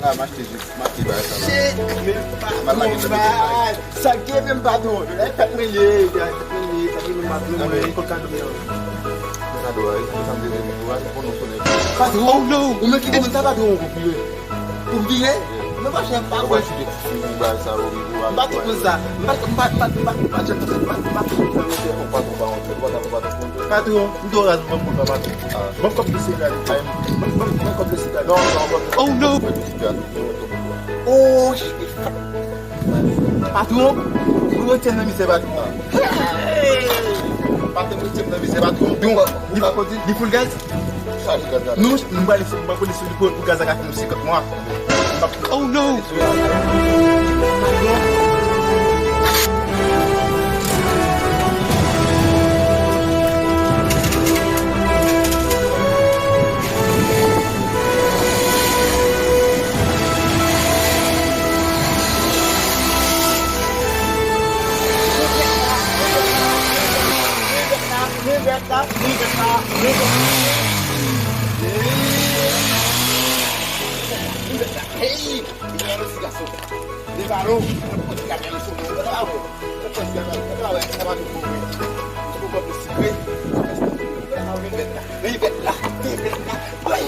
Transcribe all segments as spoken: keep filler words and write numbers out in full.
La, m achte jis, m achte bagay sa la. Shit, men patwon, bagay. Sa gen menm patwon. E fèt mwen ye, e fèt mwen ye, sa gen menm patwon, mwen, e kòk kado m nan. Kado a, e sa m te di, ou a, ou konnen, ou konnen. Patwon, ou menm ki te di sa, patwon, ou vire. Ou vire? Non, pa chè, pa wè. Ou pa chute ti fi, ou bagay sa, ou vire, ou a. M pa tout moun sa. M pa, m pa, m pa, m pa, m pa, m pa, m pa tout moun sa, mesye. Ou pa, ou pa, ou pa, ou pa, ou pa, ou pa. Patwon, m dwe raz, m ban m kòb la, patwon. Ban m kòb de sigarèt. Ban m, ban m, ban m kòb de sigarèt. Non, non, non. Oh, no! Oh, shit. Patwon, ou retire m nan mizè, patwon. Hey! Patwon, retire m nan mizè, patwon. Bon, li, li full gaz? Chaje gaz la. Nou, m pral, m pral pran li sou li pou, pou gaz la ka fini senkant mwa. Oh, no! Hey! Li gen yon ti gason. Li pa non. Li pa wè. Li pa wè. Sa pa nou pwouve. Li poko plis sikre. Li bèt la. Li bèt la. Li bèt la. Ay!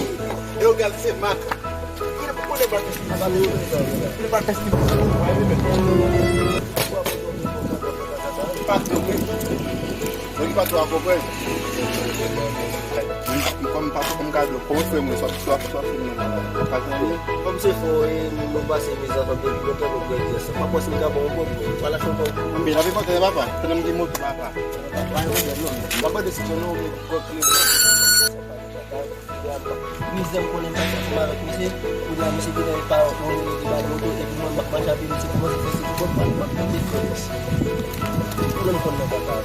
E yo gade se mak. Li pa fèstiv. Li pa fèstiv. Li pa fèstiv. Mwen ki pa tro konprann. Mwen kòm pa tro konn gade, kòman frè mwen, swa, swa, swa, swa, swa, kòm se fò, e, nou pase mizè ansanm depi lontan, nou grandi ansanm. M pa panse m ka ba w yon kòb, mwen. Pa lage yon kòb. Mwen lave kòb, papa. Tande m di mo, papa. Pa yon pwoblèm, non. M pa mande si se non, men kòb li. Mizè m konnen m pase ansanm avèk misye. Kounye a, misye gentan pa yon nèg ki ba l oto, epi mwen, m ap mache avè misye, kòmanse fè se pou kòb, m ap, m ap mete fè misye. Konnen m konn nan kaka.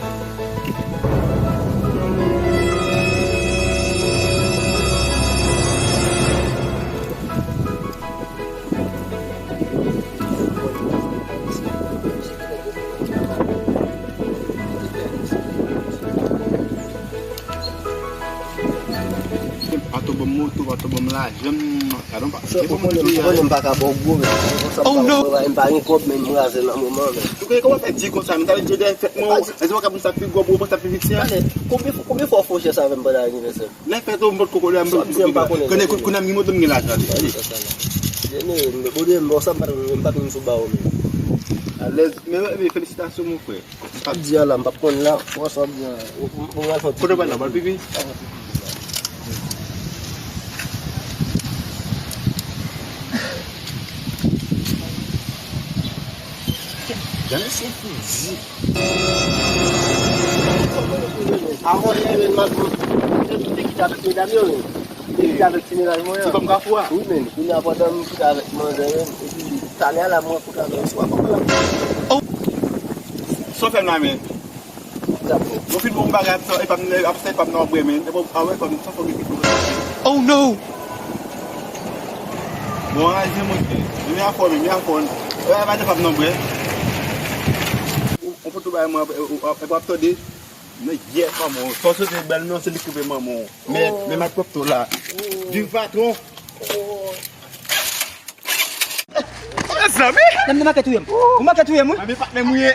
Patwon ban m moto, patwon ban m lajan, m, gade yon pa, Chòf, ou konnen, ou konnen m pa ka ba w gwo, men. Oh, no! Mwen pa gen kòb, men m raze nan moman, men. Ou konnen kòman fè di konsa, men sa vle di yo dèyè fèt mwen, ou, èske w ka pou sa pi gwo, pou sa pi vit, se a? Konbyen, konbyen fwa w fè yon jès avè m pandan anivèsè m? Lè fèt ou, m pot koko lè, m pot koko lè. Konnen, kounye a m gen moto, m gen lajan, tande. Tande, m, bon, m, bon, sa m pa t, m pa t menm sou ba w, men. Alèz, men, men, felisitasyon, mon frè. Sa w ap di a la, m p ap konn la. Wè sa w ap di a la. Ou, ou, ou pral fè pipi. Kote w pral la, w pral pipi? Jan mesye fou di. Avan yè, men, m ap di, te kite avèk medam yo, men. Te kite avèk ti mennaj mwen an. Se kòm Kafou a? Wi, men. Kounye a, pandan m kite avèk manzè, men, epi talè a la, mwen kote avè yo sou akòm la. Oh! Sa w fè m la, men? Bon, fin bon bagay ap sa, epa m, ap sa, epa m nan bwè, men. Epa, a wè, epa m, sa fò gen pito. Oh, no! Bon, anraje, monchè. Men afò, men afò. Epa, epa m nan bwè. On foto bay mwen, epa ap tande. Men, yè, manman. Sa w sot bèl non, se li k twouve manman w. Men, men m ap pwòp to la. Viv patwon! Mezanmi! Nan, nan, manke touye m. Ou manke touye m, wi. Mami, patnè m ou ye.